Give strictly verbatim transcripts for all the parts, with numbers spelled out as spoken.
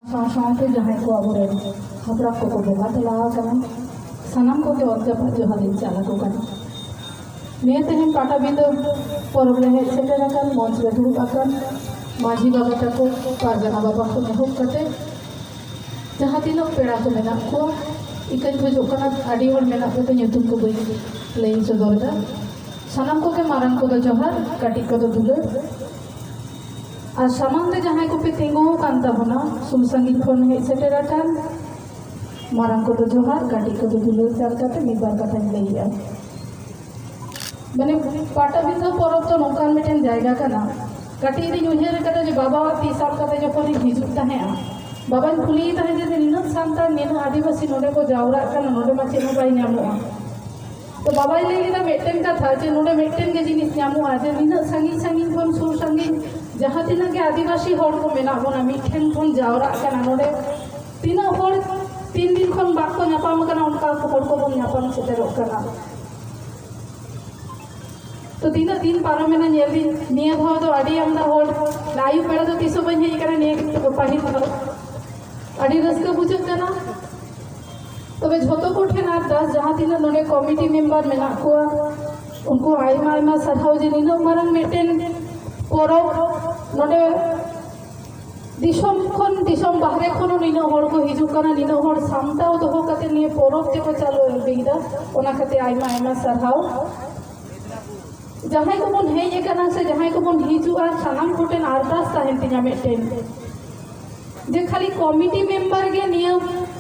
ᱥᱟᱶ ᱥᱟᱶᱛᱮ ᱡᱟᱦᱟᱸᱭ ᱠᱚ ᱟᱵᱚᱨᱮᱱ ᱦᱟᱯᱲᱟᱢ ᱠᱚᱠᱚ ᱵᱚᱸᱜᱟ ᱛᱟᱞᱟ ᱟᱠᱟᱱᱟ, ᱥᱟᱱᱟᱢ ᱠᱚᱜᱮ ᱚᱛ ᱡᱟᱯᱟᱜ ᱡᱚᱦᱟᱨ ᱤᱧ ᱪᱟᱞ ᱟᱠᱚ ᱠᱟᱱᱟ᱾ ᱱᱤᱭᱟᱹ ᱛᱮᱦᱮᱧ ᱯᱟᱴᱟᱵᱤᱸᱫᱟᱹ ᱯᱚᱨᱚᱵᱽ ᱨᱮ ᱦᱮᱡ ᱥᱮᱴᱮᱨ ᱟᱠᱟᱱ, ᱢᱚᱧᱪ ᱨᱮ ᱫᱩᱲᱩᱵ ᱟᱠᱟᱱ ᱢᱟᱹᱡᱷᱤ ᱵᱟᱵᱟ ᱛᱟᱠᱚ, ᱯᱟᱨᱜᱟᱱᱟ ᱵᱟᱵᱟ ᱠᱷᱚᱱ ᱮᱦᱚᱵ ᱠᱟᱛᱮ ᱡᱟᱦᱟᱸ ᱛᱤᱱᱟᱹᱜ ᱯᱮᱲᱟ ᱠᱚ ᱢᱮᱱᱟᱜ ᱠᱚᱣᱟ, ᱤᱠᱟᱹᱧ ᱠᱷᱚᱡᱚᱜ ᱠᱟᱱᱟ ᱟᱹᱰᱤ ᱦᱚᱲ ᱢᱮᱱᱟᱜ ᱠᱚᱛᱮ ᱧᱩᱛᱩᱢ ᱠᱚ ᱵᱟᱹᱧ ᱞᱟᱹᱭ ᱥᱚᱫᱚᱨ ᱮᱫᱟ᱾ ᱥᱟᱱᱟᱢ ᱠᱚᱜᱮ ᱢᱟᱨᱟᱝ ᱠᱚᱫᱚ ᱡᱚᱦᱟᱨ, ᱠᱟᱹᱴᱤᱡ ᱠᱚᱫᱚ ᱫᱩᱞᱟᱹᱲ᱾ ᱟᱨ ᱥᱟᱢᱟᱝ ᱨᱮ ᱡᱟᱦᱟᱸᱭ ᱠᱚᱯᱮ ᱛᱤᱸᱜᱩ ᱟᱠᱟᱱ ᱛᱟᱵᱚᱱᱟ, ᱥᱩᱨ ᱥᱟᱺᱜᱤᱧ ᱠᱷᱚᱱ ᱦᱮᱡ ᱥᱮᱴᱮᱨ ᱟᱠᱟᱱ ᱢᱟᱨᱟᱝ ᱠᱚᱫᱚ ᱡᱚᱦᱟᱨ, ᱠᱟᱹᱴᱤᱡ ᱠᱚᱫᱚ ᱫᱩᱞᱟᱹᱲ ᱪᱟᱞ ᱠᱟᱛᱮ ᱢᱤᱫ ᱵᱟᱨ ᱠᱟᱛᱷᱟᱧ ᱞᱟᱹᱭᱮᱜᱼᱟ᱾ ᱢᱟᱱᱮ ᱯᱟᱴᱟᱵᱤᱸᱫᱷᱟᱹ ᱯᱚᱨᱚᱵᱽ ᱫᱚ ᱱᱚᱝᱠᱟᱱ ᱢᱤᱫᱴᱮᱱ ᱡᱟᱭᱜᱟ ᱠᱟᱱᱟ, ᱠᱟᱹᱴᱤᱡ ᱨᱤᱧ ᱩᱭᱦᱟᱹᱨ ᱟᱠᱟᱫᱟ ᱡᱮ ᱵᱟᱵᱟᱣᱟᱜ ᱛᱤ ᱥᱟᱵ ᱠᱟᱛᱮ ᱡᱚᱠᱷᱚᱱᱤᱧ ᱦᱤᱡᱩᱜ ᱛᱟᱦᱮᱸᱜᱼᱟ, ᱵᱟᱵᱟᱧ ᱠᱩᱞᱤᱭᱮ ᱛᱟᱦᱮᱸᱫ ᱡᱮ ᱱᱤᱱᱟᱹᱜ ᱥᱟᱱᱛᱟᱲ, ᱱᱤᱱᱟᱹᱜ ᱟᱹᱫᱤᱵᱟᱹᱥᱤ ᱱᱚᱰᱮ ᱠᱚ ᱡᱟᱣᱨᱟᱜ ᱠᱟᱱᱟ, ᱱᱚᱰᱮ ᱢᱟ ᱪᱮᱫ ᱦᱚᱸ ᱵᱟᱭ ᱧᱟᱢᱚᱜᱼᱟ᱾ ᱛᱚ ᱵᱟᱵᱟᱭ ᱞᱟᱹᱭ ᱞᱮᱫᱟ ᱢᱤᱫᱴᱮᱱ ᱠᱟᱛᱷᱟ ᱡᱮ ᱱᱚᱰᱮ ᱢᱤᱫᱴᱮᱱ ᱜᱮ ᱡᱤᱱᱤᱥ ᱧᱟᱢᱚᱜᱼᱟ, ᱡᱮ ᱱᱤᱱᱟᱹᱜ ᱥᱟᱺᱜᱤᱧ ᱥᱟᱺᱜᱤᱧ ᱠᱷᱚᱱ ᱥᱩᱨ ᱥᱟᱺᱜᱤᱧ ᱡᱟᱦᱟᱸ ᱛᱤᱱᱟᱹᱜ ᱜᱮ ᱟᱹᱫᱤᱵᱟᱹᱥᱤ ᱦᱚᱲ ᱠᱚ ᱢᱮᱱᱟᱜ ᱵᱚᱱᱟ, ᱢᱤᱫᱴᱷᱮᱱ ᱵᱚᱱ ᱡᱟᱣᱨᱟᱜ ᱠᱟᱱᱟ᱾ ᱱᱚᱰᱮ ᱛᱤᱱᱟᱹᱜ ᱦᱚᱲ ᱛᱤᱱ ᱫᱤᱱ ᱠᱷᱚᱱ ᱵᱟᱠᱚ ᱧᱟᱯᱟᱢ ᱠᱟᱱᱟ, ᱚᱱᱠᱟ ᱦᱚᱲ ᱠᱚᱵᱚᱱ ᱧᱟᱯᱟᱢ ᱥᱮᱴᱮᱨᱚᱜ ᱠᱟᱱᱟ᱾ ᱛᱚ ᱛᱤᱱᱟᱹᱜ ᱫᱤᱱ ᱯᱟᱨᱚᱢᱮᱱᱟ ᱧᱮᱞ ᱫᱤᱧ, ᱱᱤᱭᱟᱹ ᱫᱷᱟᱣ ᱫᱚ ᱟᱹᱰᱤ ᱟᱢᱫᱟ ᱦᱚᱲ, ᱟᱹᱭᱩᱵ ᱵᱮᱲᱟ ᱫᱚ ᱛᱤᱥ ᱦᱚᱸ ᱵᱟᱹᱧ ᱦᱮᱡ ᱟᱠᱟᱱᱟ ᱱᱤᱭᱟᱹ ᱯᱟᱹᱦᱤᱞ ᱫᱚ᱾ ᱟᱹᱰᱤ ᱨᱟᱹᱥᱠᱟᱹ ᱵᱩᱡᱷᱟᱹᱜ ᱠᱟᱱᱟ᱾ ᱛᱚᱵᱮ ᱡᱷᱚᱛᱚ ᱠᱚᱴᱷᱮᱱ ᱟᱨᱫᱟᱥ, ᱡᱟᱦᱟᱸ ᱛᱤᱱᱟᱹᱜ ᱱᱚᱰᱮ ᱠᱚᱢᱤᱴᱤ ᱢᱮᱢᱵᱟᱨ ᱢᱮᱱᱟᱜ ᱠᱚᱣᱟ, ᱩᱱᱠᱩ ᱟᱭᱢᱟ ᱟᱭᱢᱟ ᱥᱟᱨᱦᱟᱣ ᱡᱮ ᱱᱤᱱᱟᱹᱜ ᱢᱟᱨᱟᱝ ᱢᱤᱫᱴᱮᱱ ᱯᱚᱨᱚᱵᱽ ᱱᱚᱰᱮ ᱫᱤᱥᱚᱢ ᱠᱷᱚᱱ ᱫᱤᱥᱚᱢ ᱵᱟᱦᱨᱮ ᱠᱷᱚᱱ ᱦᱚᱸ ᱱᱤᱱᱟᱹᱜ ᱦᱚᱲ ᱠᱚ ᱦᱤᱡᱩᱜ ᱠᱟᱱᱟ, ᱱᱤᱱᱟᱹᱜ ᱦᱚᱲ ᱥᱟᱢᱴᱟᱣ ᱫᱚᱦᱚ ᱠᱟᱛᱮ ᱱᱤᱭᱟᱹ ᱯᱚᱨᱚᱵᱽ ᱛᱮᱠᱚ ᱪᱟᱞᱟᱣ ᱤᱫᱤᱭᱮᱫᱟ, ᱚᱱᱟ ᱠᱷᱟᱹᱛᱤᱨ ᱟᱭᱢᱟ ᱟᱭᱢᱟ ᱥᱟᱨᱦᱟᱣ᱾ ᱡᱟᱦᱟᱸᱭ ᱠᱚᱵᱚᱱ ᱦᱮᱡ ᱟᱠᱟᱱᱟ ᱥᱮ ᱡᱟᱦᱟᱸᱭ ᱠᱚᱵᱚᱱ ᱦᱤᱡᱩᱜᱼᱟ, ᱥᱟᱱᱟᱢ ᱠᱚᱴᱷᱮᱱ ᱟᱨᱫᱟᱥ ᱛᱟᱦᱮᱱ ᱛᱤᱧᱟ ᱢᱤᱫᱴᱮᱱ, ᱡᱮ ᱠᱷᱟᱹᱞᱤ ᱠᱚᱢᱤᱴᱤ ᱢᱮᱢᱵᱟᱨ ᱜᱮ ᱱᱤᱭᱟᱹ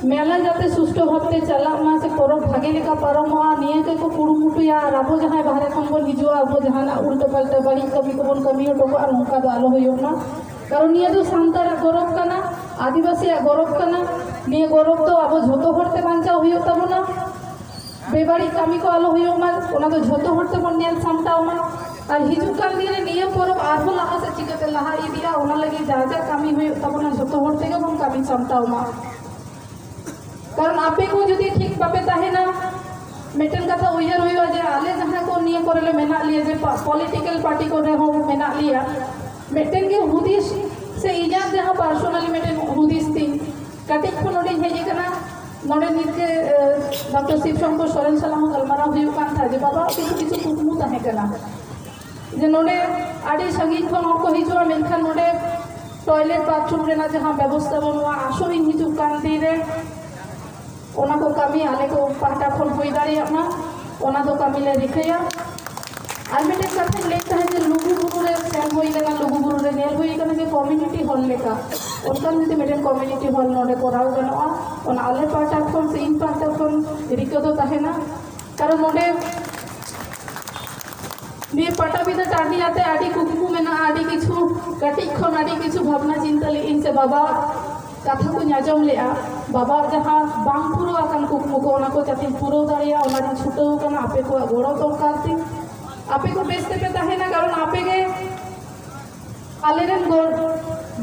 ᱢᱮᱞᱟ ᱡᱟᱛᱮ ᱥᱩᱥᱴᱷᱩ ᱵᱷᱟᱵᱛᱮ ᱪᱟᱞᱟᱜ ᱢᱟ ᱥᱮ ᱯᱚᱨᱚᱵᱽ ᱵᱷᱟᱜᱮ ᱞᱮᱠᱟ ᱯᱟᱨᱚᱢᱚᱜᱼᱟ, ᱱᱤᱭᱟᱹ ᱜᱮᱠᱚ ᱠᱩᱨᱩᱢᱩᱴᱩᱭᱟ᱾ ᱟᱨ ᱟᱵᱚ ᱡᱟᱦᱟᱸᱭ ᱵᱟᱦᱨᱮ ᱠᱷᱚᱱ ᱵᱚᱱ ᱦᱤᱡᱩᱜᱼᱟ, ᱟᱵᱚ ᱡᱟᱦᱟᱱᱟᱜ ᱩᱞᱴᱟᱹ ᱯᱟᱞᱴᱟᱹ ᱵᱟᱹᱲᱤᱡ ᱠᱟᱹᱢᱤ ᱠᱚᱵᱚᱱ ᱠᱟᱹᱢᱤ ᱦᱚᱴᱚ ᱠᱟᱜᱼᱟ, ᱱᱚᱝᱠᱟ ᱫᱚ ᱟᱞᱚ ᱦᱩᱭᱩᱜ ᱢᱟ᱾ ᱠᱟᱨᱚᱱ ᱱᱤᱭᱟᱹ ᱫᱚ ᱥᱟᱱᱛᱟᱲᱟᱜ ᱜᱚᱨᱚᱵᱽ ᱠᱟᱱᱟ, ᱟᱹᱫᱤᱵᱟᱹᱥᱤᱭᱟᱜ ᱜᱚᱨᱚᱵᱽ ᱠᱟᱱᱟ᱾ ᱱᱤᱭᱟᱹ ᱜᱚᱨᱚᱵᱽ ᱫᱚ ᱟᱵᱚ ᱡᱷᱚᱛᱚ ᱦᱚᱲ ᱛᱮ ᱵᱟᱧᱪᱟᱣ ᱦᱩᱭᱩᱜ ᱛᱟᱵᱚᱱᱟ᱾ ᱵᱮᱵᱟᱹᱲᱤᱡ ᱠᱟᱹᱢᱤ ᱠᱚ ᱟᱞᱚ ᱦᱩᱭᱩᱜ ᱢᱟ, ᱚᱱᱟ ᱫᱚ ᱡᱷᱚᱛᱚ ᱦᱚᱲ ᱛᱮᱵᱚᱱ ᱧᱮᱞ ᱥᱟᱢᱴᱟᱣ ᱢᱟ᱾ ᱟᱨ ᱦᱤᱡᱩᱜ ᱠᱟᱱ ᱫᱤᱱ ᱨᱮ ᱱᱤᱭᱟᱹ ᱯᱚᱨᱚᱵᱽ ᱟᱨᱦᱚᱸ ᱞᱟᱦᱟ ᱥᱮᱫ ᱪᱤᱠᱟᱹᱛᱮ ᱞᱟᱦᱟ ᱤᱫᱤᱜᱼᱟ, ᱚᱱᱟ ᱞᱟᱹᱜᱤᱫ ᱡᱟ ᱡᱟ ᱠᱟᱹᱢᱤ ᱦᱩᱭᱩᱜ ᱛᱟᱵᱚᱱᱟ, ᱡᱷᱚᱛᱚ ᱦᱚᱲ ᱛᱮᱜᱮ ᱵᱚᱱ ᱠᱟᱹᱢᱤ ᱥᱟᱢᱴᱟᱣ ᱢᱟ᱾ ᱠᱟᱨᱚᱱ ᱟᱯᱮ ᱠᱚ ᱡᱩᱫᱤ ᱴᱷᱤᱠ ᱵᱟᱯᱮ ᱛᱟᱦᱮᱱᱟ, ᱢᱤᱫᱴᱮᱱ ᱠᱟᱛᱷᱟ ᱩᱭᱦᱟᱹᱨ ᱦᱩᱭᱩᱜᱼᱟ ᱡᱮ ᱟᱞᱮ ᱡᱟᱦᱟᱸ ᱠᱚ ᱱᱤᱭᱟᱹ ᱠᱚᱨᱮ ᱞᱮ ᱢᱮᱱᱟᱜ ᱞᱮᱭᱟ, ᱡᱮ ᱯᱚᱞᱤᱴᱤᱠᱮᱞ ᱯᱟᱨᱴᱤ ᱠᱚᱨᱮ ᱦᱚᱸ ᱢᱮᱱᱟᱜ ᱞᱮᱭᱟ, ᱢᱤᱫᱴᱮᱱ ᱜᱮ ᱦᱩᱫᱤᱥ ᱥᱮ ᱤᱧᱟᱹᱜ ᱡᱟᱦᱟᱸ ᱯᱟᱨᱥᱳᱱᱟᱞᱤ ᱢᱤᱫᱴᱮᱱ ᱦᱩᱫᱤᱥ ᱠᱟᱹᱴᱤᱡ ᱠᱷᱚᱱ ᱱᱚᱰᱮᱧ ᱦᱮᱡ ᱟᱠᱟᱱᱟ᱾ ᱱᱚᱰᱮ ᱱᱤᱛᱜᱮ ᱰᱚᱠᱴᱚᱨ ᱥᱤᱵ ᱥᱚᱝᱠᱚᱨ ᱥᱚᱨᱮᱱ ᱥᱟᱞᱟᱜ ᱦᱚᱸ ᱜᱟᱞᱢᱟᱨᱟᱣ ᱦᱩᱭᱩᱜ ᱠᱟᱱ ᱛᱟᱦᱮᱸ ᱡᱮ ᱵᱟᱵᱟ ᱠᱤᱪᱷᱩ ᱠᱤᱪᱷᱩ ᱠᱩᱠᱢᱩ ᱛᱟᱦᱮᱸ ᱠᱟᱱᱟ ᱡᱮ ᱱᱚᱰᱮ ᱟᱹᱰᱤ ᱥᱟᱺᱜᱤᱧ ᱠᱷᱚᱱ ᱦᱚᱲ ᱠᱚ ᱦᱤᱡᱩᱜᱼᱟ, ᱢᱮᱱᱠᱷᱟᱱ ᱱᱚᱰᱮ ᱴᱚᱭᱞᱮᱴ ᱵᱟᱛᱷᱨᱩᱢ ᱨᱮᱱᱟᱜ ᱡᱟᱦᱟᱸ ᱵᱮᱵᱚᱥᱛᱷᱟ ᱵᱟᱹᱱᱩᱜᱼᱟ, ᱟᱥᱚᱜ ᱤᱧ ᱦᱤᱡᱩᱜ ᱠᱟᱱ ᱫᱤᱱ ᱨᱮ ᱚᱱᱟ ᱠᱚ ᱠᱟᱹᱢᱤ ᱟᱞᱮ ᱠᱚ ᱯᱟᱦᱴᱟ ᱠᱷᱚᱱ ᱦᱩᱭ ᱫᱟᱲᱮᱭᱟᱜ ᱢᱟ, ᱚᱱᱟ ᱫᱚ ᱠᱟᱹᱢᱤ ᱞᱮ ᱨᱤᱠᱟᱹᱭᱟ᱾ ᱟᱨ ᱢᱤᱫᱴᱮᱱ ᱠᱟᱛᱷᱟᱧ ᱞᱟᱹᱭ ᱛᱟᱦᱮᱸᱫ ᱡᱮ ᱞᱩᱜᱩᱵᱩᱨᱩ ᱨᱮ ᱥᱮᱱ ᱦᱩᱭ ᱞᱮᱱᱟ, ᱞᱩᱜᱩᱵᱩᱨᱩ ᱨᱮ ᱧᱮᱞ ᱦᱩᱭ ᱠᱟᱱᱟ ᱡᱮ ᱠᱚᱢᱤᱭᱩᱱᱤᱴᱤ ᱦᱚᱞ ᱞᱮᱠᱟ ᱚᱱᱠᱟᱱ ᱡᱩᱫᱤ ᱢᱤᱫᱴᱮᱱ ᱠᱚᱢᱤᱭᱩᱱᱤᱴᱤ ᱦᱚᱞ ᱱᱚᱰᱮ ᱠᱚᱨᱟᱣ ᱜᱟᱱᱚᱜᱼᱟ, ᱚᱱᱟ ᱟᱞᱮ ᱯᱟᱦᱴᱟ ᱠᱷᱚᱱ ᱥᱮ ᱤᱧ ᱯᱟᱦᱴᱟ ᱠᱷᱚᱱ ᱨᱤᱠᱟᱹ ᱫᱚ ᱛᱟᱦᱮᱱᱟ᱾ ᱠᱟᱨᱚᱱ ᱱᱚᱰᱮ ᱱᱤᱭᱟᱹ ᱯᱟᱴᱟᱵᱤᱸᱫᱷᱟᱹ ᱴᱟᱺᱰᱤ ᱟᱛᱮ ᱟᱹᱰᱤ ᱠᱩᱠᱢᱩ ᱢᱮᱱᱟᱜᱼᱟ, ᱟᱹᱰᱤ ᱠᱤᱪᱷᱩ ᱠᱟᱹᱴᱤᱡ ᱠᱷᱚᱱ ᱟᱹᱰᱤ ᱠᱤᱪᱷᱩ ᱵᱷᱟᱵᱽᱱᱟ ᱪᱤᱱᱛᱟᱹ ᱞᱮᱫ ᱤᱧ ᱥᱮ ᱵᱟᱵᱟᱣᱟᱜ ᱠᱟᱛᱷᱟ ᱠᱚᱧ ᱟᱸᱡᱚᱢ ᱞᱮᱫᱼᱟ, ᱵᱟᱵᱟᱣᱟᱜ ᱡᱟᱦᱟᱸ ᱵᱟᱝ ᱯᱩᱨᱟᱹᱣ ᱟᱠᱟᱱ ᱠᱩᱠᱢᱩ ᱠᱚ ᱚᱱᱟ ᱠᱚ ᱡᱟᱛᱮᱧ ᱯᱩᱨᱟᱹᱣ ᱫᱟᱲᱮᱭᱟᱜᱼᱟ, ᱚᱱᱟ ᱨᱤᱧ ᱪᱷᱩᱴᱟᱹᱣ ᱟᱠᱟᱱᱟ᱾ ᱟᱯᱮ ᱠᱚᱣᱟᱜ ᱜᱚᱲᱚ ᱫᱚᱨᱠᱟᱨ ᱛᱤᱧ, ᱟᱯᱮ ᱠᱚ ᱵᱮᱥ ᱛᱮᱯᱮ ᱛᱟᱦᱮᱱᱟ, ᱠᱟᱨᱚᱱ ᱟᱯᱮ ᱜᱮ ᱟᱞᱮᱨᱮᱱ ᱜᱚᱲ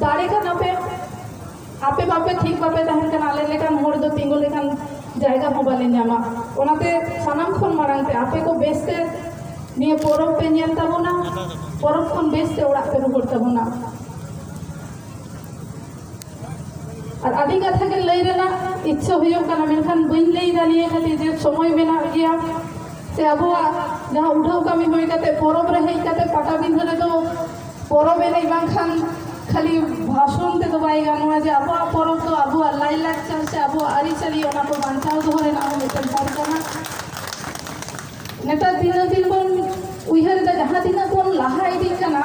ᱫᱟᱲᱮ ᱠᱟᱱᱟ ᱯᱮ᱾ ᱟᱯᱮ ᱵᱟᱯᱮ ᱴᱷᱤᱠ ᱵᱟᱯᱮ ᱛᱟᱦᱮᱱ ᱠᱟᱱᱟ, ᱟᱞᱮ ᱞᱮᱠᱟᱱ ᱦᱚᱲ ᱫᱚ ᱛᱤᱸᱜᱩ ᱞᱮᱠᱟᱱ ᱡᱟᱭᱜᱟ ᱦᱚᱸ ᱵᱟᱞᱮ ᱧᱟᱢᱟ᱾ ᱚᱱᱟᱛᱮ ᱥᱟᱱᱟᱢ ᱠᱷᱚᱱ ᱢᱟᱲᱟᱝ ᱛᱮ ᱟᱯᱮ ᱠᱚ ᱵᱮᱥ ᱛᱮ ᱱᱤᱭᱟᱹ ᱯᱚᱨᱚᱵᱽ ᱯᱮ ᱧᱮᱞ ᱛᱟᱵᱚᱱᱟ, ᱯᱚᱨᱚᱵᱽ ᱠᱷᱚᱱ ᱵᱮᱥ ᱛᱮ ᱚᱲᱟᱜ ᱯᱮ ᱨᱩᱣᱟᱹᱲ ᱛᱟᱵᱚᱱᱟ᱾ ᱟᱨ ᱟᱹᱰᱤ ᱠᱟᱛᱷᱟ ᱜᱮ ᱞᱟᱹᱭ ᱨᱮᱱᱟᱜ ᱤᱪᱪᱷᱟᱹ ᱦᱩᱭᱩᱜ ᱠᱟᱱᱟ, ᱢᱮᱱᱠᱷᱟᱱ ᱵᱟᱹᱧ ᱞᱟᱹᱭ ᱫᱟ ᱱᱤᱭᱟᱹ ᱠᱷᱟᱹᱛᱤᱨ ᱡᱮ ᱥᱚᱢᱚᱭ ᱢᱮᱱᱟᱜ ᱜᱮᱭᱟ ᱥᱮ ᱟᱵᱚᱣᱟᱜ ᱡᱟᱦᱟᱸ ᱩᱰᱷᱟᱹᱣ ᱠᱟᱹᱢᱤ ᱦᱩᱭ ᱠᱟᱛᱮ ᱯᱚᱨᱚᱵᱽ ᱨᱮ ᱦᱮᱡ ᱠᱟᱛᱮ ᱯᱟᱴᱟᱵᱤᱸᱫᱷᱟᱹ ᱨᱮᱫᱚ ᱯᱚᱨᱚᱵᱽ ᱮᱱᱮᱡ ᱵᱟᱝᱠᱷᱟᱱ ᱠᱷᱟᱹᱞᱤ ᱵᱷᱟᱥᱚᱱ ᱛᱮᱫᱚ ᱵᱟᱭ ᱜᱟᱱᱚᱜᱼᱟ, ᱡᱮ ᱟᱵᱚᱣᱟᱜ ᱯᱚᱨᱚᱵᱽ ᱫᱚ ᱟᱵᱚᱣᱟᱜ ᱞᱟᱭᱞᱟᱠᱪᱟᱨ ᱥᱮ ᱟᱵᱚᱣᱟᱜ ᱟᱹᱨᱤᱪᱟᱹᱞᱤ ᱚᱱᱟ ᱠᱚ ᱵᱟᱧᱪᱟᱣ ᱫᱚᱦᱚ ᱨᱮᱱᱟᱜ ᱦᱚᱸ ᱢᱤᱫᱴᱮᱱ ᱦᱚᱨ ᱠᱟᱱᱟ᱾ ᱱᱮᱛᱟᱨ ᱫᱤᱱᱟᱹ ᱫᱤᱱ ᱵᱚᱱ ᱩᱭᱦᱟᱹᱨ ᱮᱫᱟ, ᱡᱟᱦᱟᱸ ᱛᱤᱱᱟᱹᱜ ᱵᱚᱱ ᱞᱟᱦᱟ ᱤᱫᱤᱜ ᱠᱟᱱᱟ,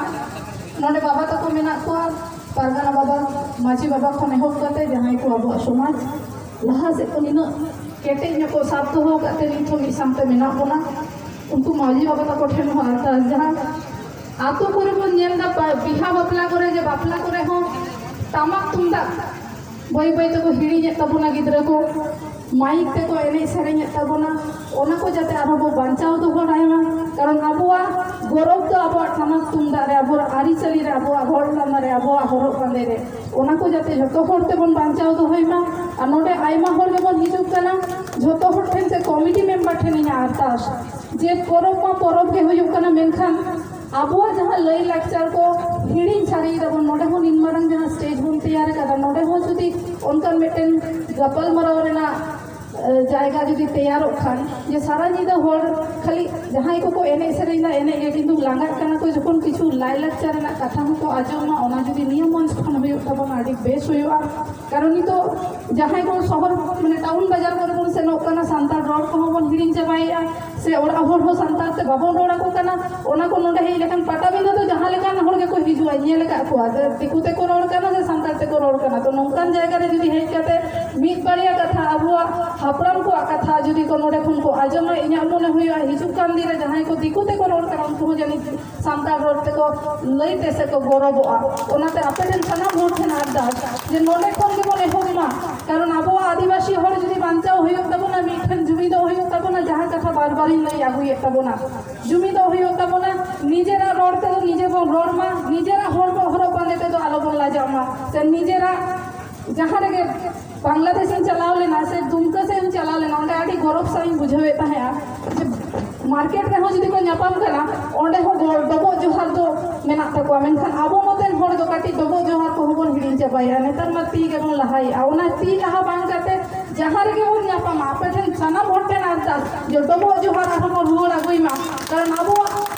ᱱᱚᱰᱮ ᱵᱟᱵᱟ ᱛᱟᱠᱚ ᱢᱮᱱᱟᱜ ᱠᱚᱣᱟ, ᱯᱟᱨᱜᱟᱱᱟ ᱵᱟᱵᱟ, ᱢᱟᱹᱡᱷᱤ ᱵᱟᱵᱟ ᱠᱷᱚᱱ ᱮᱦᱚᱵ ᱠᱟᱛᱮ ᱡᱟᱦᱟᱸᱭ ᱠᱚ ᱟᱵᱚᱣᱟᱜ ᱥᱚᱢᱟᱡᱽ ᱞᱟᱦᱟ ᱥᱮᱫ ᱠᱚ ᱱᱤᱱᱟᱹᱜ ᱠᱮᱴᱮᱡ ᱧᱚᱜ ᱠᱚ ᱥᱟᱵ ᱫᱚᱦᱚ ᱟᱠᱟᱫ ᱛᱮ ᱱᱤᱛ ᱦᱚᱸ ᱢᱤᱫ ᱥᱟᱶᱛᱮ ᱢᱮᱱᱟᱜ ᱵᱚᱱᱟ, ᱩᱱᱠᱩ ᱢᱟᱹᱡᱷᱤ ᱵᱟᱵᱟ ᱛᱟᱠᱚ ᱴᱷᱮᱱ ᱦᱚᱸ ᱟᱨᱫᱟᱥ, ᱡᱟᱦᱟᱸ ᱟᱛᱳ ᱠᱚᱨᱮ ᱵᱚᱱ ᱧᱮᱞ ᱮᱫᱟ, ᱵᱟ-, ᱵᱤᱦᱟ ᱵᱟᱯᱞᱟ ᱠᱚᱨᱮ, ᱡᱮ ᱵᱟᱯᱞᱟ ᱠᱚᱨᱮ ᱦᱚᱸ ᱴᱟᱢᱟᱠ ᱛᱩᱢᱫᱟᱜ ᱵᱟᱹᱭ ᱵᱟᱹᱭ ᱛᱮᱠᱚ ᱦᱤᱲᱤᱧᱮᱫ ᱛᱟᱵᱚᱱᱟ ᱜᱤᱫᱽᱨᱟᱹ ᱠᱚ, ᱢᱟᱭᱤᱠ ᱛᱮᱠᱚ ᱮᱱᱮᱡ ᱥᱮᱨᱮᱧᱮᱫ ᱛᱟᱵᱚᱱᱟ, ᱚᱱᱟ ᱠᱚ ᱡᱟᱛᱮ ᱟᱨᱦᱚᱸ ᱵᱚ ᱵᱟᱧᱪᱟᱣ ᱫᱚᱦᱚ ᱫᱟᱲᱮᱭᱟᱜ ᱢᱟ᱾ ᱠᱟᱨᱚᱱ ᱟᱵᱚᱣᱟᱜ ᱜᱚᱨᱚᱵᱽ ᱫᱚ ᱟᱵᱚᱣᱟᱜ ᱴᱟᱢᱟᱠ ᱛᱩᱢᱫᱟᱜ ᱨᱮ, ᱟᱵᱚᱣᱟᱜ ᱟᱹᱨᱤᱪᱟᱹᱞᱤ ᱨᱮ, ᱟᱵᱚᱣᱟᱜ ᱨᱚᱲ ᱞᱟᱸᱫᱟ ᱨᱮ, ᱟᱵᱚᱣᱟᱜ ᱦᱚᱨᱚᱜ ᱵᱟᱸᱫᱮ ᱨᱮ, ᱚᱱᱟ ᱠᱚ ᱡᱟᱛᱮ ᱡᱚᱛᱚ ᱦᱚᱲ ᱛᱮᱵᱚᱱ ᱵᱟᱧᱪᱟᱣ ᱫᱚᱦᱚᱭ ᱢᱟ᱾ ᱟᱨ ᱱᱚᱰᱮ ᱟᱭᱢᱟ ᱦᱚᱲ ᱜᱮᱵᱚᱱ ᱦᱤᱡᱩᱜ ᱠᱟᱱᱟ, ᱡᱚᱛᱚ ᱦᱚᱲ ᱴᱷᱮᱱ ᱥᱮ ᱠᱚᱢᱤᱴᱤ ᱢᱮᱢᱵᱟᱨ ᱴᱷᱮᱱ ᱤᱧᱟᱹᱜ ᱟᱨᱫᱟᱥ ᱡᱮ ᱯᱚᱨᱚᱵᱽ ᱢᱟ ᱯᱚᱨᱚᱵᱽ ᱜᱮ ᱦᱩᱭᱩᱜ ᱠᱟᱱᱟ, ᱢᱮᱱᱠᱷᱟᱱ ᱟᱵᱚᱣᱟᱜ ᱡᱟᱦᱟᱸ ᱞᱟᱹᱭ ᱞᱟᱠᱪᱟᱨ ᱠᱚ ᱦᱤᱲᱤᱧ ᱥᱟᱹᱨᱤᱭ ᱫᱟᱵᱚᱱ᱾ ᱱᱚᱰᱮ ᱦᱚᱸ ᱱᱤᱱ ᱢᱟᱨᱟᱝ ᱡᱟᱦᱟᱸ ᱥᱴᱮᱡᱽ ᱵᱚᱱ ᱛᱮᱭᱟᱨ ᱟᱠᱟᱫᱟ, ᱱᱚᱰᱮ ᱦᱚᱸ ᱡᱩᱫᱤ ᱚᱱᱠᱟᱱ ᱢᱤᱫᱴᱮᱱ ᱜᱟᱯᱟᱞᱢᱟᱨᱟᱣ ᱨᱮᱱᱟᱜ ᱡᱟᱭᱜᱟ ᱡᱩᱫᱤ ᱛᱮᱭᱟᱨᱚᱜ ᱠᱷᱟᱱ, ᱡᱮ ᱥᱟᱨᱟ ᱧᱤᱫᱟᱹ ᱦᱚᱲ ᱠᱷᱟᱹᱞᱤ ᱡᱟᱦᱟᱸᱭ ᱠᱚᱠᱚ ᱮᱱᱮᱡ ᱥᱮᱨᱮᱧ ᱫᱟ, ᱮᱱᱮᱡ ᱜᱮ, ᱠᱤᱱᱛᱩ ᱞᱟᱸᱜᱟᱜ ᱠᱟᱱᱟ ᱠᱚ, ᱡᱚᱠᱷᱚᱱ ᱠᱤᱪᱷᱩ ᱞᱟᱭᱞᱟᱠᱪᱟᱨ ᱨᱮᱱᱟᱜ ᱠᱟᱛᱷᱟ ᱦᱚᱸᱠᱚ ᱟᱸᱡᱚᱢ ᱢᱟ, ᱚᱱᱟ ᱡᱩᱫᱤ ᱱᱤᱭᱟᱹ ᱢᱚᱧᱪ ᱠᱷᱚᱱ ᱦᱩᱭᱩᱜ ᱛᱟᱵᱚᱱᱟ, ᱟᱹᱰᱤ ᱵᱮᱥ ᱦᱩᱭᱩᱜᱼᱟ᱾ ᱠᱟᱨᱚᱱ ᱱᱤᱛᱚᱜ ᱡᱟᱦᱟᱸᱭ ᱠᱚ ᱥᱚᱦᱚᱨ, ᱢᱟᱱᱮ ᱴᱟᱣᱩᱱ ᱵᱟᱡᱟᱨ ᱠᱚᱨᱮ ᱵᱚᱱ ᱥᱮᱱᱚᱜ ᱠᱟᱱᱟ, ᱥᱟᱱᱛᱟᱲ ᱨᱚᱲ ᱠᱚᱦᱚᱸ ᱵᱚᱱ ᱦᱤᱲᱤᱧ ᱪᱟᱵᱟᱭᱮᱫᱼᱟ, ᱥᱮ ᱚᱲᱟᱜ ᱦᱚᱲ ᱦᱚᱸ ᱥᱟᱱᱛᱟᱲ ᱛᱮ ᱵᱟᱵᱚᱱ ᱨᱚᱲ ᱟᱠᱚ ᱠᱟᱱᱟ᱾ ᱚᱱᱟ ᱠᱚ ᱱᱚᱰᱮ ᱦᱮᱡ ᱞᱮᱠᱷᱟᱱ ᱯᱟᱴᱟᱵᱤᱸᱫᱷᱟᱹ ᱫᱚ ᱡᱟᱦᱟᱸ ᱞᱮᱠᱟᱱ ᱦᱚᱲ ᱜᱮᱠᱚ ᱦᱤᱡᱩᱜᱼᱟ, ᱧᱮᱞ ᱟᱠᱟᱫ ᱠᱚᱣᱟ, ᱫᱤᱠᱩ ᱛᱮᱠᱚ ᱨᱚᱲ ᱠᱟᱱᱟ ᱥᱮ ᱥᱟᱱᱛᱟᱲ ᱛᱮᱠᱚ ᱨᱚᱲ ᱠᱟᱱᱟ᱾ ᱛᱚ ᱱᱚᱝᱠᱟᱱ ᱡᱟᱭᱜᱟ ᱨᱮ ᱡᱩᱫᱤ ᱦᱮᱡ ᱠᱟᱛᱮ ᱢᱤᱫ ᱵᱟᱨᱭᱟ ᱠᱟᱛᱷᱟ, ᱟᱵᱚᱣᱟᱜ ᱦᱟᱯᱲᱟᱢ ᱠᱚᱣᱟᱜ ᱠᱟᱛᱷᱟ ᱡᱩᱫᱤ ᱠᱚ ᱱᱚᱰᱮ ᱠᱷᱚᱱ ᱠᱚ ᱟᱸᱡᱚᱢᱟ, ᱤᱧᱟᱹᱜ ᱢᱚᱱᱮ ᱦᱩᱭᱩᱜᱼᱟ ᱦᱤᱡᱩᱜ ᱠᱟᱱ ᱫᱤᱱ ᱨᱮ ᱡᱟᱦᱟᱸᱭ ᱠᱚ ᱫᱤᱠᱩ ᱛᱮᱠᱚ ᱨᱚᱲ ᱠᱟᱱᱟ, ᱩᱱᱠᱩ ᱦᱚᱸ ᱡᱟᱹᱱᱤᱡ ᱥᱟᱱᱛᱟᱲ ᱨᱚᱲ ᱛᱮᱠᱚ ᱞᱟᱹᱭ ᱛᱮ ᱥᱮ ᱠᱚ ᱜᱚᱨᱚᱵᱚᱜᱼᱟ᱾ ᱚᱱᱟᱛᱮ ᱟᱯᱮ ᱴᱷᱮᱱ ᱥᱟᱱᱟᱢ ᱦᱚᱲ ᱴᱷᱮᱱ ᱟᱨᱫᱟᱥ ᱡᱮ ᱱᱚᱰᱮ ᱠᱷᱚᱱ ᱜᱮᱵᱚᱱ ᱮᱦᱚᱵ ᱢᱟ, ᱠᱟᱨᱚᱱ ᱟᱵᱚᱣᱟᱜ ᱟᱹᱫᱤᱵᱟᱹᱥᱤ ᱦᱚᱲ ᱡᱩᱫᱤ ᱵᱟᱧᱪᱟᱣ ᱦᱩᱭᱩᱜ ᱛᱟᱵᱚᱱᱟ, ᱢᱤᱫ ᱴᱷᱮᱱ ᱡᱩᱢᱤᱫᱚᱜ ᱦᱩᱭᱩᱜ ᱛᱟᱵᱚᱱᱟ, ᱡᱟᱦᱟᱸ ᱠᱟᱛᱷᱟ ᱵᱟᱨ ᱵᱟᱨᱤᱧ ᱞᱟᱹᱭ ᱟᱹᱜᱩᱭᱮᱫ ᱛᱟᱵᱚᱱᱟ, ᱡᱩᱢᱤᱫᱚᱜ ᱦᱩᱭᱩᱜ ᱛᱟᱵᱚᱱᱟ᱾ ᱱᱤᱡᱮᱨᱟᱜ ᱨᱚᱲ ᱛᱮᱫᱚ ᱱᱤᱡᱮ ᱵᱚᱱ ᱨᱚᱲ ᱢᱟ, ᱱᱤᱡᱮᱨᱟᱜ ᱦᱚᱲᱢᱚ ᱦᱚᱨᱚᱜ ᱵᱟᱸᱫᱮ ᱛᱮᱫᱚ ᱟᱞᱚ ᱵᱚᱱ ᱞᱟᱡᱟᱜ ᱢᱟ, ᱥᱮ ᱱᱤᱡᱮᱨᱟᱜ ᱡᱟᱦᱟᱸ ᱨᱮᱜᱮ ᱵᱟᱝᱞᱟᱫᱮᱥ ᱤᱧ ᱪᱟᱞᱟᱣ ᱞᱮᱱᱟ ᱥᱮ ᱫᱩᱢᱠᱟᱹ ᱥᱮᱫ ᱤᱧ ᱪᱟᱞᱟᱣ ᱞᱮᱱᱟ, ᱚᱸᱰᱮ ᱟᱹᱰᱤ ᱜᱚᱨᱚᱵᱽ ᱥᱟᱶ ᱤᱧ ᱵᱩᱡᱷᱟᱹᱣᱮᱫ ᱛᱟᱦᱮᱸᱜᱼᱟ ᱡᱮ ᱢᱟᱨᱠᱮᱴ ᱨᱮᱦᱚᱸ ᱡᱩᱫᱤ ᱠᱚ ᱧᱟᱯᱟᱢ ᱠᱟᱱᱟ, ᱚᱸᱰᱮ ᱦᱚᱸ ᱜᱚ-, ᱰᱚᱵᱚᱜ ᱡᱚᱦᱟᱨ ᱫᱚ ᱢᱮᱱᱟᱜ ᱛᱟᱠᱚᱣᱟ᱾ ᱢᱮᱱᱠᱷᱟᱱ ᱟᱵᱚ ᱱᱚᱛᱮᱱ ᱦᱚᱲ ᱫᱚ ᱠᱟᱹᱴᱤᱡ ᱰᱚᱵᱚᱜ ᱡᱚᱦᱟᱨ ᱠᱚᱦᱚᱸ ᱵᱚᱱ ᱦᱤᱲᱤᱧ ᱪᱟᱵᱟᱭᱮᱫᱼᱟ᱾ ᱱᱮᱛᱟᱨ ᱢᱟ ᱛᱤ ᱜᱮᱵᱚᱱ ᱞᱟᱦᱟᱭᱮᱫᱼᱟ᱾ ᱚᱱᱟ ᱛᱤ ᱞᱟᱦᱟ ᱵᱟᱝ ᱠᱟᱛᱮ ᱡᱟᱦᱟᱸ ᱨᱮᱜᱮ ᱵᱚᱱ ᱧᱟᱯᱟᱢᱟ, ᱟᱯᱮ ᱴᱷᱮᱱ ᱥᱟᱱᱟᱢ ᱦᱚᱲ ᱴᱷᱮᱱ ᱟᱨᱫᱟᱥ ᱡᱮ ᱰᱚᱵᱚᱜ ᱡᱚᱦᱟᱨ ᱟᱨᱦᱚᱸ ᱵᱚᱱ ᱨᱩᱣᱟᱹᱲ ᱟᱹᱜᱩᱭ ᱢᱟ, ᱠᱟᱨᱚᱱ ᱟᱵᱚᱣᱟᱜ,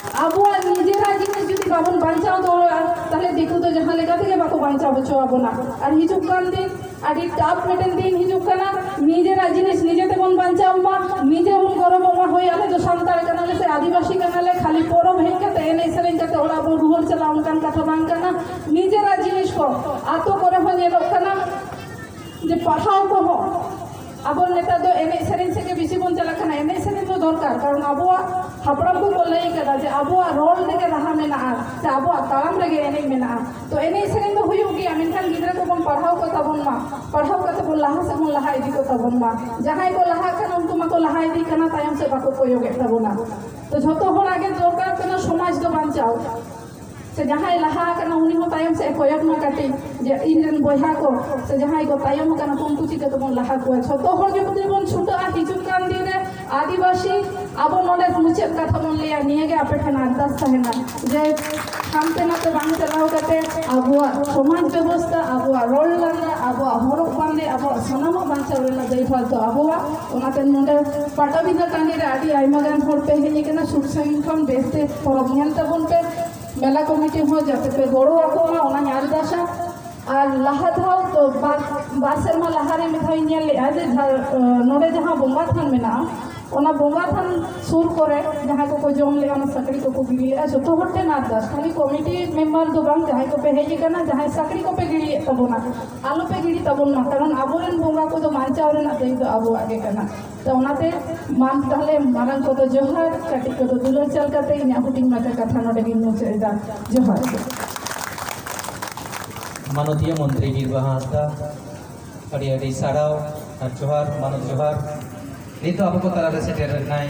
ᱟᱵᱚᱣᱟᱜ ᱱᱤᱡᱮᱨᱟᱜ ᱡᱤᱱᱤᱥ ᱡᱩᱫᱤ ᱵᱟᱵᱚᱱ ᱵᱟᱧᱪᱟᱣ ᱫᱚᱦᱚᱭᱟ, ᱛᱟᱦᱞᱮ ᱫᱤᱠᱩ ᱫᱚ ᱡᱟᱦᱟᱸ ᱞᱮᱠᱟ ᱛᱮᱜᱮ ᱵᱟᱠᱚ ᱵᱟᱧᱪᱟᱣ ᱦᱚᱪᱚ ᱟᱵᱚᱱᱟ᱾ ᱟᱨ ᱦᱤᱡᱩᱜ ᱠᱟᱱ ᱫᱤᱱ ᱟᱹᱰᱤ ᱴᱟᱯ ᱢᱤᱫᱴᱮᱱ ᱫᱤᱱ ᱦᱤᱡᱩᱜ ᱠᱟᱱᱟ᱾ ᱱᱤᱡᱮᱨᱟᱜ ᱡᱤᱱᱤᱥ ᱱᱤᱡᱮ ᱛᱮᱵᱚᱱ ᱵᱟᱧᱪᱟᱣ ᱢᱟ, ᱱᱤᱡᱮ ᱵᱚᱱ ᱜᱚᱨᱚᱵᱚᱜ ᱢᱟ, ᱦᱳᱭ ᱟᱞᱮ ᱫᱚ ᱥᱟᱱᱛᱟᱲ ᱠᱟᱱᱟᱞᱮ ᱥᱮ ᱟᱹᱫᱤᱵᱟᱹᱥᱤ ᱠᱟᱱᱟᱞᱮ, ᱠᱷᱟᱹᱞᱤ ᱯᱚᱨᱚᱵᱽ ᱦᱮᱡ ᱠᱟᱛᱮ ᱮᱱᱮᱡ ᱥᱮᱨᱮᱧ ᱠᱟᱛᱮ ᱚᱲᱟᱜ ᱵᱚᱱ ᱨᱩᱣᱟᱹᱲ ᱪᱟᱞᱟᱜᱼᱟ, ᱚᱱᱠᱟᱱ ᱠᱟᱛᱷᱟ ᱵᱟᱝ ᱠᱟᱱᱟ᱾ ᱱᱤᱡᱮᱨᱟᱜ ᱡᱤᱱᱤᱥ ᱠᱚ ᱟᱛᱳ ᱠᱚᱨᱮ ᱦᱚᱸ ᱧᱮᱞᱚᱜ ᱠᱟᱱᱟ ᱡᱮ ᱯᱟᱲᱦᱟᱣ ᱠᱚᱦᱚᱸ ᱟᱵᱚ ᱱᱮᱛᱟᱨ ᱫᱚ ᱮᱱᱮᱡ ᱥᱮᱨᱮᱧ ᱥᱮᱫ ᱜᱮ ᱵᱮᱥᱤ ᱵᱚᱱ ᱪᱟᱞᱟᱜ ᱠᱟᱱᱟ᱾ ᱮᱱᱮᱡ ᱥᱮᱨᱮᱧ ᱫᱚ ᱫᱚᱨᱠᱟᱨ, ᱠᱟᱨᱚᱱ ᱟᱵᱚᱣᱟᱜ ᱦᱟᱯᱲᱟᱢ ᱠᱚᱠᱚ ᱞᱟᱹᱭ ᱠᱟᱫᱟ ᱡᱮ ᱟᱵᱚᱣᱟᱜ ᱨᱚᱲ ᱨᱮᱜᱮ ᱨᱟᱦᱟ ᱢᱮᱱᱟᱜᱼᱟ, ᱥᱮ ᱟᱵᱚᱣᱟᱜ ᱛᱟᱲᱟᱢ ᱨᱮᱜᱮ ᱮᱱᱮᱡ ᱢᱮᱱᱟᱜᱼᱟ᱾ ᱛᱚ ᱮᱱᱮᱡ ᱥᱮᱨᱮᱧ ᱫᱚ ᱦᱩᱭᱩᱜ ᱜᱮᱭᱟ, ᱢᱮᱱᱠᱷᱟᱱ ᱜᱤᱫᱽᱨᱟᱹ ᱠᱚᱵᱚᱱ ᱯᱟᱲᱦᱟᱣ ᱠᱚ ᱛᱟᱵᱚᱱ ᱢᱟ, ᱯᱟᱲᱦᱟᱣ ᱠᱟᱛᱮ ᱵᱚᱱ ᱞᱟᱦᱟ ᱥᱮᱫ ᱵᱚᱱ ᱞᱟᱦᱟ ᱤᱫᱤ ᱠᱚ ᱛᱟᱵᱚᱱ ᱢᱟ᱾ ᱡᱟᱦᱟᱸᱭ ᱠᱚ ᱞᱟᱦᱟᱜ ᱠᱟᱱᱟ ᱩᱱᱠᱩ ᱢᱟᱠᱚ ᱞᱟᱦᱟ ᱤᱫᱤᱜ ᱠᱟᱱᱟ, ᱛᱟᱭᱚᱢ ᱥᱮᱫ ᱵᱟᱠᱚ ᱠᱚᱭᱚᱜᱮᱫ ᱛᱟᱵᱚᱱᱟ᱾ ᱛᱚ ᱡᱷᱚᱛᱚ ᱦᱚᱲᱟᱜ ᱜᱮ ᱫᱚᱨᱠᱟᱨ ᱠᱟᱱᱟ ᱥᱚᱢᱟᱡᱽ ᱫᱚ ᱵᱟᱧᱪᱟᱣ, ᱥᱮ ᱡᱟᱦᱟᱸᱭ ᱞᱟᱦᱟ ᱟᱠᱟᱱᱟ ᱩᱱᱤ ᱦᱚᱸ ᱛᱟᱭᱚᱢ ᱥᱮᱫ ᱮ ᱠᱚᱭᱚᱜ ᱢᱟ ᱠᱟᱹᱴᱤᱡ, ᱡᱮ ᱤᱧ ᱨᱮᱱ ᱵᱚᱭᱦᱟ ᱠᱚ ᱥᱮ ᱡᱟᱦᱟᱸᱭ ᱠᱚ ᱛᱟᱭᱚᱢ ᱟᱠᱟᱱᱟ ᱠᱚ ᱩᱱᱠᱩ ᱪᱤᱠᱟᱹ ᱛᱮᱵᱚᱱ ᱞᱟᱦᱟ ᱠᱚᱣᱟ᱾ ᱡᱷᱚᱛᱚ ᱦᱚᱲ ᱡᱩᱫᱤ ᱵᱚᱱ ᱪᱷᱩᱴᱟᱹᱜᱼᱟ ᱦᱤᱡᱩᱜ ᱠᱟᱱ ᱫᱤᱱ ᱨᱮ ᱟᱹᱫᱤᱵᱟᱹᱥᱤ ᱟᱵᱚ ᱱᱚᱰᱮ ᱢᱩᱪᱟᱹᱫ ᱠᱟᱛᱷᱟ ᱵᱚᱱ ᱞᱟᱹᱭᱟ, ᱱᱤᱭᱟᱹ ᱜᱮ ᱟᱯᱮ ᱴᱷᱮᱱ ᱟᱨᱫᱟᱥ ᱛᱟᱦᱮᱱᱟ ᱡᱮ ᱦᱟᱱᱛᱮ ᱱᱟᱛᱮ ᱵᱟᱝ ᱪᱟᱞᱟᱣ ᱠᱟᱛᱮ ᱟᱵᱚᱣᱟᱜ ᱥᱚᱢᱟᱡᱽ ᱵᱮᱵᱚᱥᱛᱷᱟ, ᱟᱵᱚᱣᱟᱜ ᱨᱚᱲ ᱞᱟᱸᱫᱟ, ᱟᱵᱚᱣᱟᱜ ᱦᱚᱨᱚᱜ ᱟᱵᱚᱣᱟᱜ ᱥᱟᱱᱟᱢᱟᱜ ᱵᱟᱧᱪᱟᱣ ᱨᱮᱱᱟᱜ ᱫᱟᱭᱵᱷᱟᱨ ᱫᱚ ᱟᱵᱚᱣᱟᱜ᱾ ᱚᱱᱟᱛᱮ ᱱᱚᱰᱮ ᱯᱟᱴᱟᱵᱤᱸᱫᱷᱟᱹ ᱴᱟᱺᱰᱤ ᱨᱮ ᱟᱹᱰᱤ ᱟᱭᱢᱟ ᱜᱟᱱ ᱦᱚᱲ ᱯᱮ ᱦᱮᱡ ᱟᱠᱟᱱᱟ, ᱥᱩᱨ ᱥᱟᱺᱜᱤᱧ ᱠᱷᱚᱱ ᱵᱮᱥᱛᱮ ᱯᱚᱨᱚᱵᱽ ᱧᱮᱞ ᱛᱟᱵᱚᱱ ᱯᱮ᱾ ᱢᱮᱞᱟ ᱠᱚᱢᱤᱴᱤ ᱦᱚᱸ ᱡᱟᱛᱮ ᱯᱮ ᱜᱚᱲᱚ ᱟᱠᱚ ᱢᱟ, ᱚᱱᱟᱧ ᱟᱨᱫᱟᱥᱟ᱾ ᱟᱨ ᱞᱟᱦᱟ ᱫᱷᱟᱣ ᱫᱚ ᱵᱟᱨ, ᱵᱟᱨ ᱥᱮᱨᱢᱟ ᱞᱟᱦᱟᱨᱮ ᱢᱤᱫ ᱫᱷᱟᱣ ᱤᱧ ᱧᱮᱞ ᱞᱮᱫᱼᱟ ᱡᱮ ᱡᱷᱟ-, ᱱᱚᱰᱮ ᱡᱟᱦᱟᱸ ᱵᱚᱸᱜᱟ ᱛᱷᱟᱱ ᱢᱮᱱᱟᱜᱼᱟ, ᱚᱱᱟ ᱵᱚᱸᱜᱟ ᱛᱷᱟᱱ ᱥᱩᱨ ᱠᱚᱨᱮ ᱡᱟᱦᱟᱸᱭ ᱠᱚᱠᱚ ᱡᱚᱢ ᱞᱮᱫᱼᱟ, ᱚᱱᱟ ᱥᱟᱹᱠᱲᱤ ᱠᱚᱠᱚ ᱜᱤᱰᱤ ᱞᱮᱫᱼᱟ᱾ ᱡᱚᱛᱚ ᱦᱚᱲ ᱴᱷᱮᱱ ᱟᱨᱫᱟᱥ, ᱠᱷᱟᱹᱞᱤ ᱠᱚᱢᱤᱴᱤ ᱢᱮᱢᱵᱟᱨ ᱫᱚ ᱵᱟᱝ, ᱡᱟᱦᱟᱸᱭ ᱠᱚᱯᱮ ᱦᱮᱡ ᱟᱠᱟᱱᱟ, ᱡᱟᱦᱟᱸᱭ ᱥᱟᱹᱠᱲᱤ ᱠᱚᱯᱮ ᱜᱤᱰᱤᱭᱮᱫ ᱛᱟᱵᱚᱱᱟ, ᱟᱞᱚᱯᱮ ᱜᱤᱰᱤ ᱛᱟᱵᱚᱱ ᱢᱟ, ᱠᱟᱨᱚᱱ ᱟᱵᱚᱨᱮᱱ ᱵᱚᱸᱜᱟ ᱠᱚᱫᱚ ᱵᱟᱧᱪᱟᱣ ᱨᱮᱱᱟᱜ ᱫᱟᱹᱭᱤᱛ ᱫᱚ ᱟᱵᱚᱣᱟᱜ ᱜᱮ ᱠᱟᱱᱟ᱾ ᱛᱚ ᱚᱱᱟᱛᱮ ᱢᱟ ᱛᱟᱦᱞᱮ ᱢᱟᱨᱟᱝ ᱠᱚᱫᱚ ᱡᱚᱦᱟᱨ, ᱠᱟᱹᱴᱤᱡ ᱠᱚᱫᱚ ᱫᱩᱞᱟᱹᱲ ᱪᱟᱞ ᱠᱟᱛᱮ ᱤᱧᱟᱹᱜ ᱦᱩᱰᱤᱧ ᱢᱟᱪᱷᱟ ᱠᱟᱛᱷᱟ ᱱᱚᱰᱮ ᱜᱤᱧ ᱢᱩᱪᱟᱹᱫ ᱮᱫᱟ᱾ ᱡᱚᱦᱟᱨ᱾ ᱢᱟᱱᱚᱛᱤᱭᱟᱹ ᱢᱚᱱᱛᱨᱤ ᱵᱤᱨᱵᱟᱦᱟ ᱦᱟᱸᱥᱫᱟ, ᱟᱹᱰᱤ ᱟᱹᱰᱤ ᱥᱟᱨᱦᱟᱣ ᱟᱨ ᱡᱚᱦᱟᱨ, ᱢᱟᱱᱚᱛ ᱡᱚᱦᱟᱨ᱾ ᱱᱤᱛᱚᱜ ᱟᱵᱚ ᱠᱚ ᱛᱟᱞᱟᱨᱮ ᱥᱮᱴᱮᱨ ᱞᱮᱱᱟᱭ